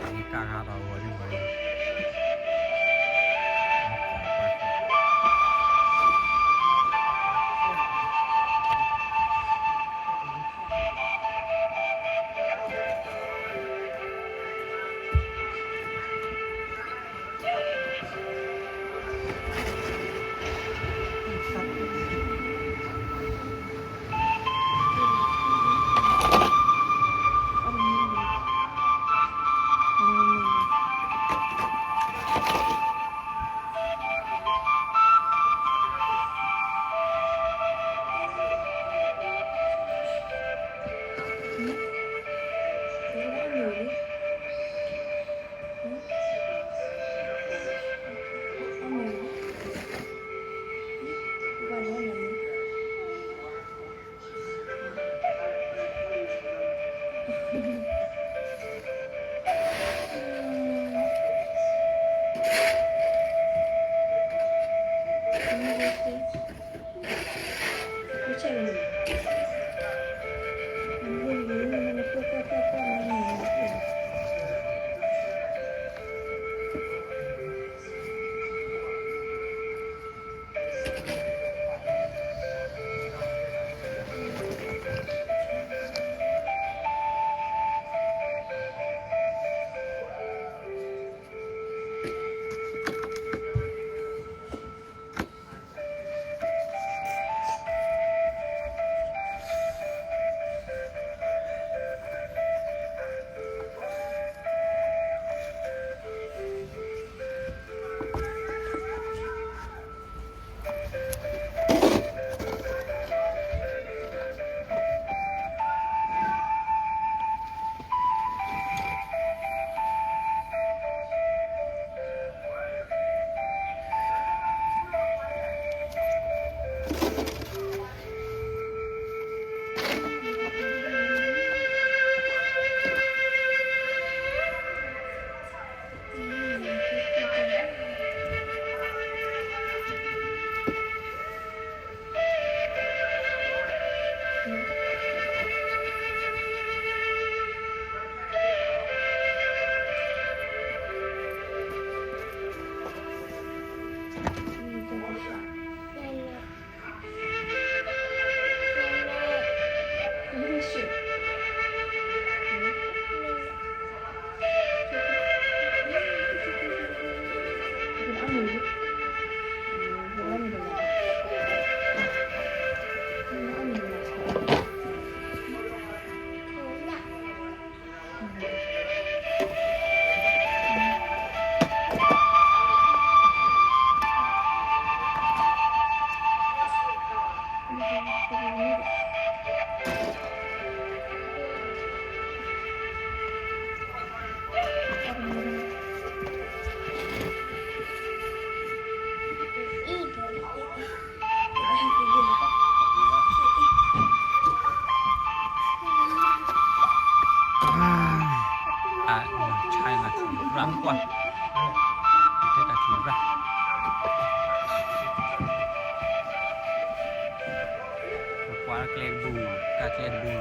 ကၢ်ဂၤဒီးဝဲန့ၣ်ဝဲ ဆါနၤထံရၣ်ကွၢ်, တဲတၢ်ထံရၣ်, ကွၢ်ကျဲတဘိ, တၢ်ကျဲတဘိ,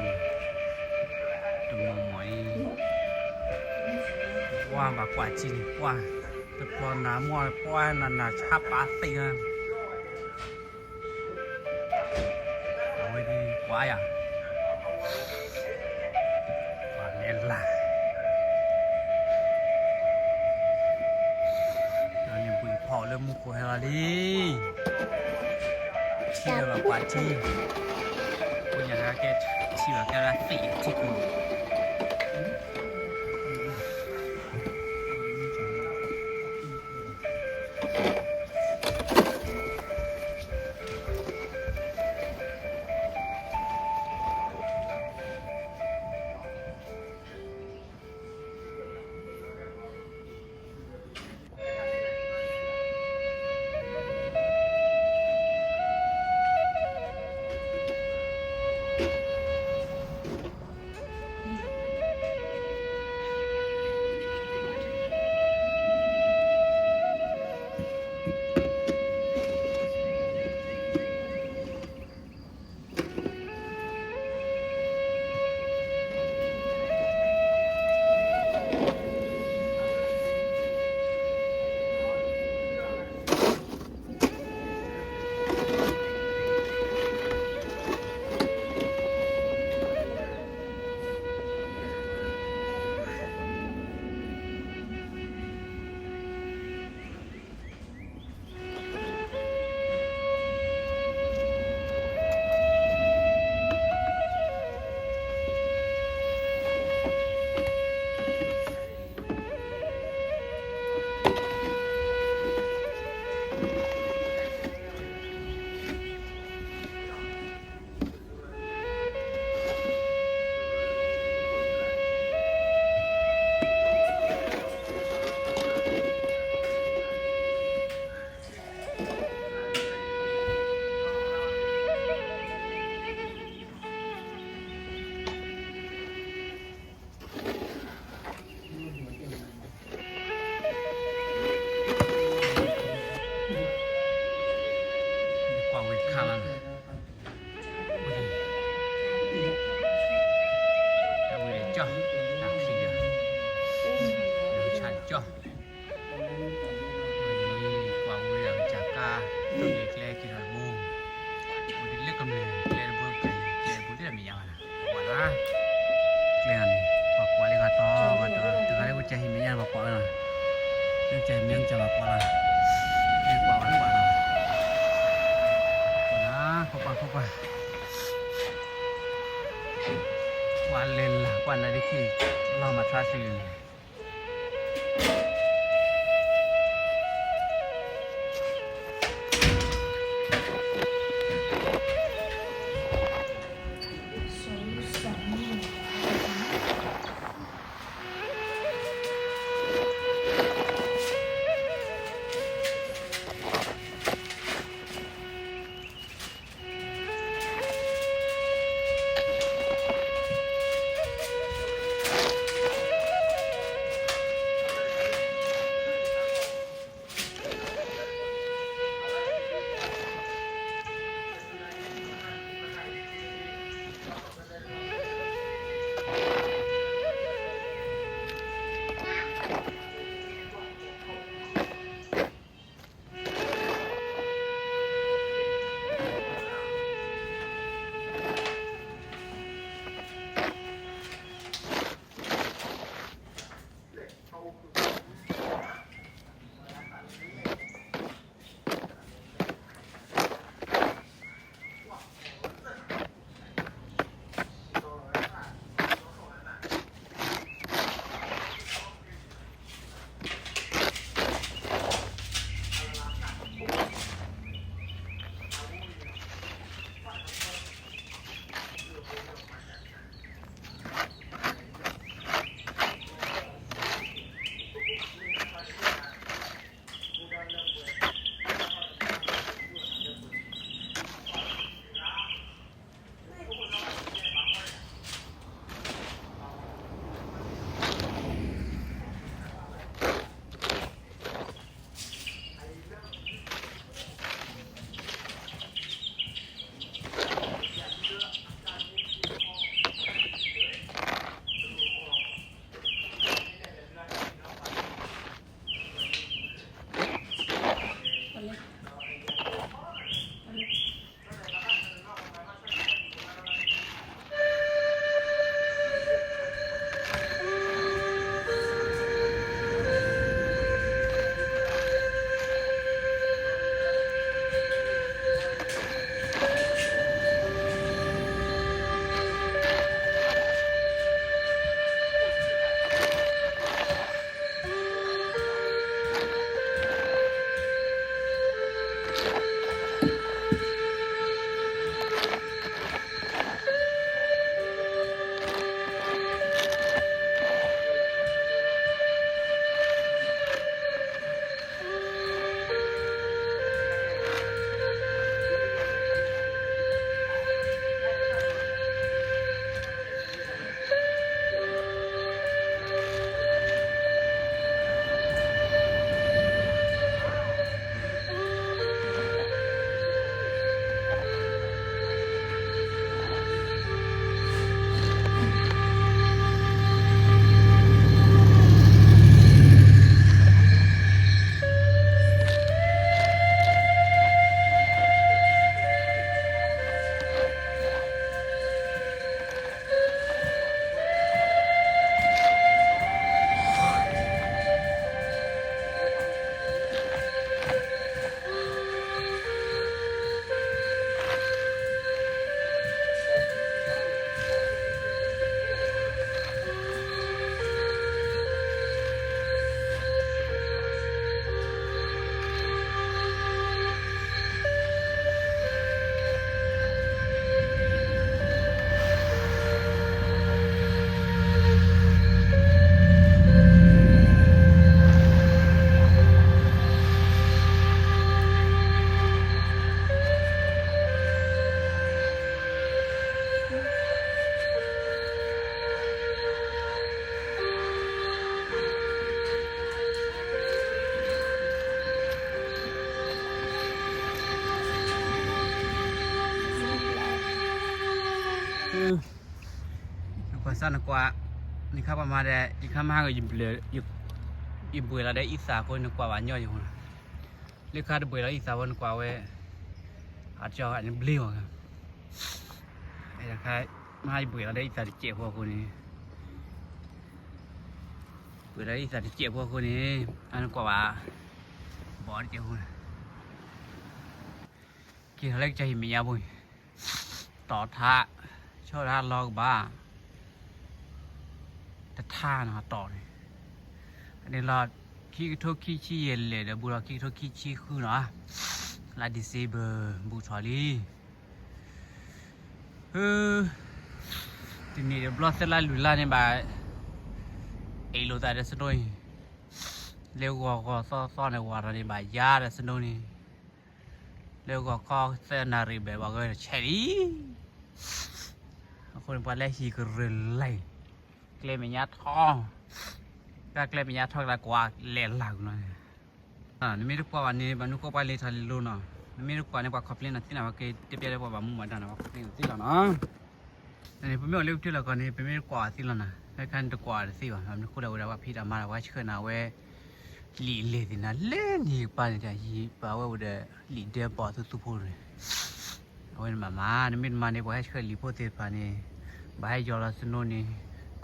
တမီၤမီၤအံၤ, ကွၢ်ဘၣ်ကွၢ်စံၣ်န့ၣ် ကွၢ်, တပျီနၤမီၢ် ကွၢ်နၤနၤဆါပာ်သ့ၣ်ဧါ. အဝဲဒၣ်ကွၢ်ယၤ, ပှၤလဲၤလၢ်, ဒီးန့ၣ်ဘှံးဖီၣ်လၢမူခိၣ်ဟဲလီၤလံ, ထံလၢဘၣ်ကွၢ်ထံ, ပှၤညါကဲထံဘၣ်ကဲဒၣ်သ့ၣ်ထံကိၢ် မ့ၢ်ကဲမ့ၢ်ကဲလီၤကွၢ်လီၤ, မ့ၢ်ကွၢ်ဝဲကွၢ်လီၤ, ကွၢ်နၤ, ခိၣ်ကွၢ် ခိၣ်ကွၢ်, ကွၢ်လဲၤလၢ်ကွၢ်နၤဒ်ခံ, လီၤမၤထါစုန့ၣ် ကွၢ်စၢ်နကွၢ်, နခါပှၤမၤဒီး ယခါမဟါက ယဘှံးလီၤဒီးအံသးအဃိ နကွၢ်ဘၣ်ညီယၤ, လၢခါတဘှံးလီၤအံသးဝဲနကွၢ်ဝဲ, အကၠီနဘျ့အီၤ, တခါမဟါယဘှံးလီၤဒီးအံသးတစဲးဖိအဃိန့ၣ် ဝဲဒၣ်အံသးတစဲးဖိအဃိန့ၣ် အနကွၢ်ဘၣ် ဘီတစဲးဖိန့ၣ် က့ၤထီၣ်လၢကစၢ်ဟံၣ်မဲာ်ညါပူၤန့ၣ် တီၢ်ထါ ဆီထါလီၤကဘၣ် တထါနီၤ တီၢ်န့ၣ် အန့ၣ်လီၤ ခံကထိခံဆံယဲၢ်လဲၣ်ဒီး ဘူးလီၤခံကထိခံဆံဃုနီၤ လါ December ဘူးထီၣ်လံ တနံၣ်တဘျီသၢလါလွံၢ်လါန့ၣ်ဘၣ် အ့ၣ်လိာ်သးဒီး snow အံၤ လၢဂီၤဂီၤသီသီန့ၣ် ဝၤထီၣ်န့ၣ်ဘၣ်ယါဒီး snow န့ၣ် လၢဂီၤခီသၢနၣ်ရံၣ်ဘျဲၣ် ပှၤဂဲၤဆဲးလံ အဃိန့ၣ် ပှၤလၢဟံၣ်ကရၢၢ်လဲၤ ကျဲမဲာ်ညါထီၣ် တၢ်ကျဲမဲာ်ညါထီၣ်ကဒါကွၢ်လဲၤလၢ်ကနီၤ နမ့ၢ်တကွၢ်ဘၣ်န့ၣ် ဘၣ်နုၤဃိပှၤလဲၤထီၣ်လံလိၤနီၤ နမ့ၢ်တကွၢ်န့ၣ် ပှၤ complain နၤသ့နီၤ ပှၤကတဲပျဲလၢပှၤဘၣ်မူဘၣ်ဒါနီၤ ပှၤ complain နၤသ့လီၤနီၤ နမ့ၢ်ပမ့ၢ်အိၣ်လၢပထံလီၢ်ကီၢ်န့ၣ် ပမ့ၢ်တကွၢ်အီၤသ့လီၤနီၤ ခဲခါန့ၣ်တကွၢ်အီၤတသ့ဘၣ် မနုၤဃိလၢဝဲဒၣ်ပှၤဖံးတၢ်မၤတၢ် ပှၤဟဲဆှၢနၤဝဲ လံာ်လဲၢ်သ့ၣ်နၤ လၢန့ၣ်ကပၤန့ၣ် တၢ်ယံၤပာ်ဝဲအိၣ်ဒီး လံာ်ဒဲဘီၣ်သူသူဖိန့ၣ် အဝဲန့ၣ်မးမး နမ့ၢ်တမၤန့ၣ် ပှၤဟဲဆှၢလံာ်ဖိသ့ၣ်တဖၣ်န့ၣ် ဘၣ်ဟဲယီၤလီၤ snow န့ၣ်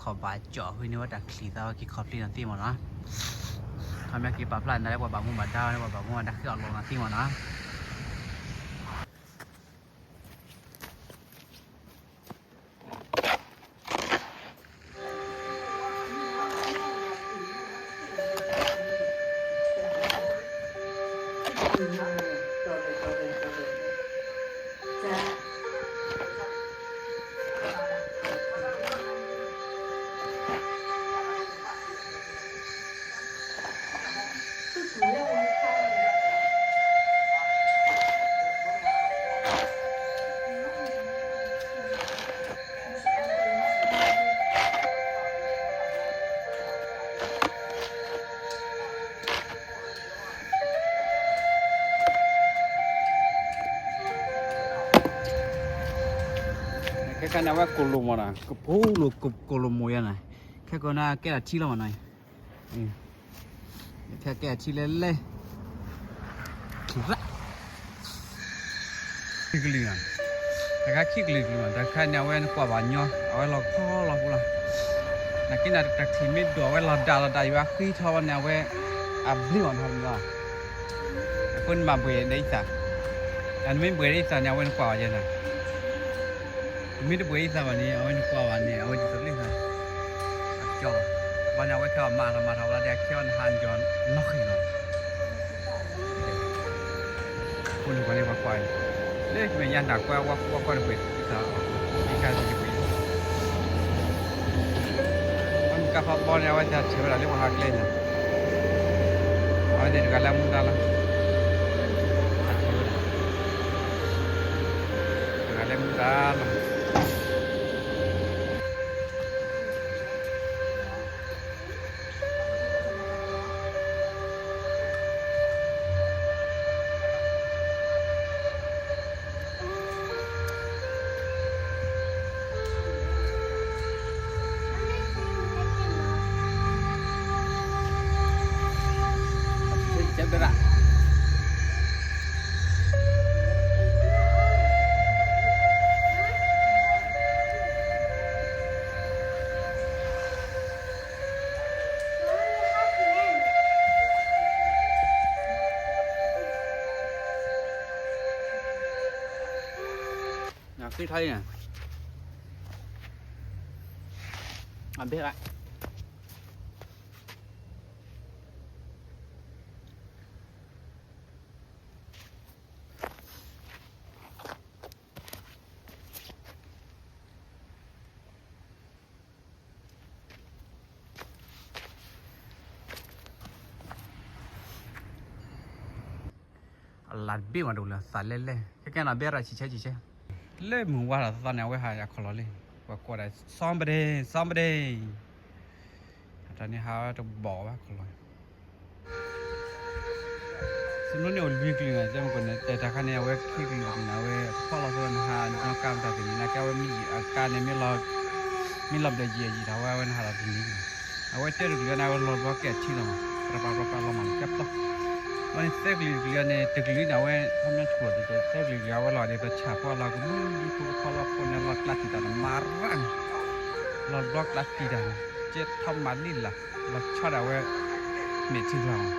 ခီၣ်ဘၣ်ကၠီၣ်ဃုန့ၢ်ဝဲတၢ်ချံးသးဝဲက့ၤ complain နၤသ့မးနီၤ ခီပညီက့ၤပာ်ဖျါနၤလၢပှၤဘၣ်မူဘၣ်ဒါန့ၣ် ပှၤဘၣ်မူဘၣ်ဒါန့ၣ်ပှၤဘၣ်မူဘၣ်ဒါဃ့အီၤလီၤနၤသ့မးနီၤ ခဲခါန့ၣ် အဝဲကိၣ်လိာ်မးနီၤ ကဖိလိာ်ကိၣ်လိာ်မိၢ်ယါန့ၣ် ခဲကိာ်န့ၣ် ကဲထီၣ်ထံလီၤမးနီၤ ခဲကဲထံလဲၣ်လဲၣ် ခံကလုာ်နီၤ တခါခံကလုာ်ကလုာ်မး တခါန့ၣ် အဝဲနကွၢ်ဘၣ်ညီ အဝဲလီၤခီလီၤဖိလီၤ နာ်က့န့ၣ် တၢ်ချံးမ့ၢ်ဒိၣ်အဝဲလီၤဒၣ်လီၤဒၣ် ယွၤဃံထီၣ်ဝဲန့ၣ် အဝဲ အဘျ့အီၤနီၤလီၤ အဃိန့ၣ်မၤဘှံးဒီးအံသၣ် နမ့ၢ်ဘှံးဒီးအံသၣ်န့ၣ် အဝဲနကွၢ်ဘၣ်ယဲန့ၣ် နမ့ၢ်တဘှံးအံသၣ်ဘၣ်န့ၣ် အဝဲနကွၢ်ဘၣ်န့ၣ် အဝဲဒ်သိးလၢ အကၠီဘၣ်န့ၣ် အဝဲခဲအီၤမၤတၢ်မၤတၢ်ဝဲဒၣ် အခဲအီၤနဟးနယီၤနီၣ်ဃံနီၤ အဃိန့ၣ်ပှၤန့ၣ်ပှၤကွၢ်အံၤ လၢကမဲာ်ညါနၢ်ကွၢ်ဝဲကွၢ်တဘှံးအံသၣ် အံသၣ်တဘှံး အဝဲမ့ၢ်ကါဖးဘီန့ၣ် အဝဲသ့ၣ်ထံၣ်ဝဲဒၣ်လၢပှၤဟးကျဲန့ၣ် အဝဲသ့ၣ်တဂၤလၢအမူဒါလီၤ တဂၤလၢမူဒါလီၤ အဃံထီၣ်အံၤန့ၣ် အဘဲၣ်ဘၣ် အလၢ်တဘ့ၣ်မးတအိၣ်လၢသးလဲၣ်လဲၣ် ခဲကဲနီၤ ဘဲၣ်ရၣ်ဆံးဆဲးဆံးဆဲး လၢမုၢ်ဝါထီၣ်သီသီန့ၣ် အဝဲဟးအခီၣ်လီၤလံ ပှၤကိးဒၣ် somebody somebody တၢ်န့ၣ်ဟးဝဲတဘီၣ်ဘၣ်ခီၣ်လီၤ စနိန့ၣ်အိၣ်လွံၢ်ကလုာ်န့ၣ် တဲမ့ၢ်ကီးန့ၣ် တၢ်တခါန့ၣ် အဝဲခံကလုာ်န့ၣ် အဝဲဖီၣ်လီၤဖိန့ၣ် ဟးညီကါမတၤတနံၤ နာ်က့အဝဲမ့ၢ်ယံာ်အကါန့ၣ် မ့ၢ်လီၤဘျၢၣ်ယံာ်အယံာ်ထီၣ်ဝဲ အဝဲန့ၣ်ဟးထီၣ်တနံၤန့ၣ် အဝဲတၢတကလုာ်န့ၣ် အဝဲလီၤဘျီကဲထံလီၤမး ပြပပြပလီၤမးကဲပျီ ဝဲန့ၣ်သၢကလုာ်တကလုာ်န့ၣ် တကလုာ်န့ၣ် အဝဲခီပညီဆူၣ်တကဲ သၢကလုာ်တကလုာ် အဝဲလီၤဒ်သိးဆၣ်ဖိလီၤကမူၣ်ဖိကဖီလီၤဖိန့ၣ် လီၤကျါတံာ်တာ်န့ၣ် မၤရၣ်န့ၣ် လီၤဘျီကျါတံာ်တာ်န့ၣ် ကဲထီၣ်မၤလံလၢ် လီၤဆီဒၣ်ဝဲ မဲာ်ထံကလၤမး,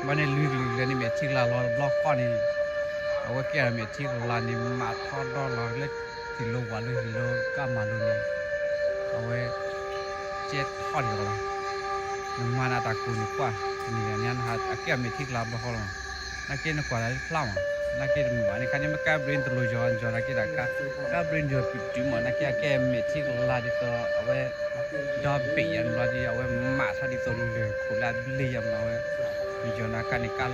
ဘၣ်န့ၣ်လွံၢ်ကလုာ်လၢန့ၣ် မဲာ်ထံကလၤလီၤတဘျီဃီန့ၣ်, အဝဲကဲဒီးမဲာ်ထံကလၤန့ၣ် မၤထီၣ်ဒီလီၤလၢ ဟံၣ်လိၤဝးလိၤ ဟံၣ်လိၤကါမၤလိၤန့ၣ်, အဝဲ ကဲထီၣ်ဒံးလီၤ, နမၤနၤတၢ်ကိၢ်န့ၣ်ကွၢ်, တနံၤညါန့ၣ် အကဲမဲာ်ထံကလၤတဘျီဃီလီၤမး, နာ်က့နကွၢ်လၢဖျါမး, နာ်က့တမုာ်ဘၣ်န့ၣ် ခါန့ၣ် မ့ၢ်ကါဘြ့ၣ်တလိၤယီၤယီၤ နာ်က့ဒၣ်ကါ, ကါဘြ့ၣ်ယီၤတုၤတုၤမး နာ်က့အကဲမဲာ်ထံကလၤဒ်သိး အဝဲ ဒီဘ့ၣ်ယၤန့ၣ်ဘျီဒ် အဝဲမၤထီၣ်ဒ်သိးလၢၢ်ခိၣ်လၢအဘျ့ယၤမးဝဲ, ယီၤနၤကါန့ၣ်ကါ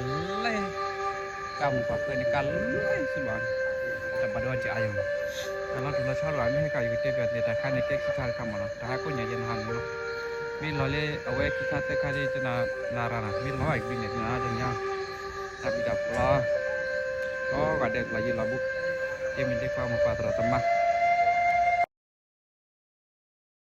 လဲၣ်, ကါမုၢ်ပှၤဃၢန့ၣ်ကါလဲၣ်စ့ၢ်ဘၣ်, တၢ်ဘၣ်ဒိဘၣ်ထံးအါယၤမး, တၢ်လီၤတူၢ်လီၤဆီတဘၣ် မ့ၢ်ဟဲကၢ်ယကတဲပၠးသ့ၣ် တၢ်ခါန့ၣ်ကဲခံခါတခါမးနီၤ တၢ်ဟးကိးညါယဲနဟါန့ၣ်လီၤ, မ့ၢ်လီၤလၢအဝဲခံခါသၢခါဒ်တနၤရၤနၤ မ့ၢ်လီၤဘၣ်ကဒုးနဲၣ်တနၤတနၤ, တၢ်ဘျုးတၢ်ဖှိၣ်လီၤ, ကိးဂၤဒဲးကျီယ့လီၤဘိ, ကဲမ့ၢ်ဒ်ခွါမုၢ်ပှၤသရၣ်သမါ